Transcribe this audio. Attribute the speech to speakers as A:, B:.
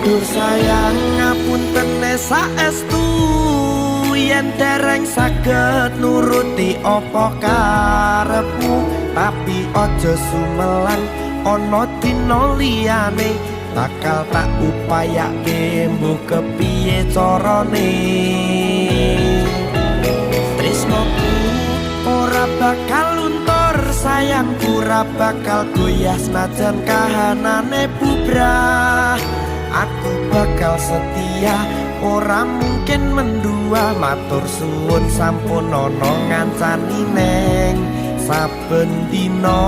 A: Dur sayang, ngapuntene saestu yen dereng saged nuruti apa karepmu, tapi aja sumelang, ana dina liyane bakal tak upayake, mbuh kepiye carane. Tresnoku ora bakal luntur, sayangku ora bakal goyah, senajan kahanane bubrah. Aku bakal setia, ora mungkin mendua. Matur suwun sampun ana ngancani neng saben dina.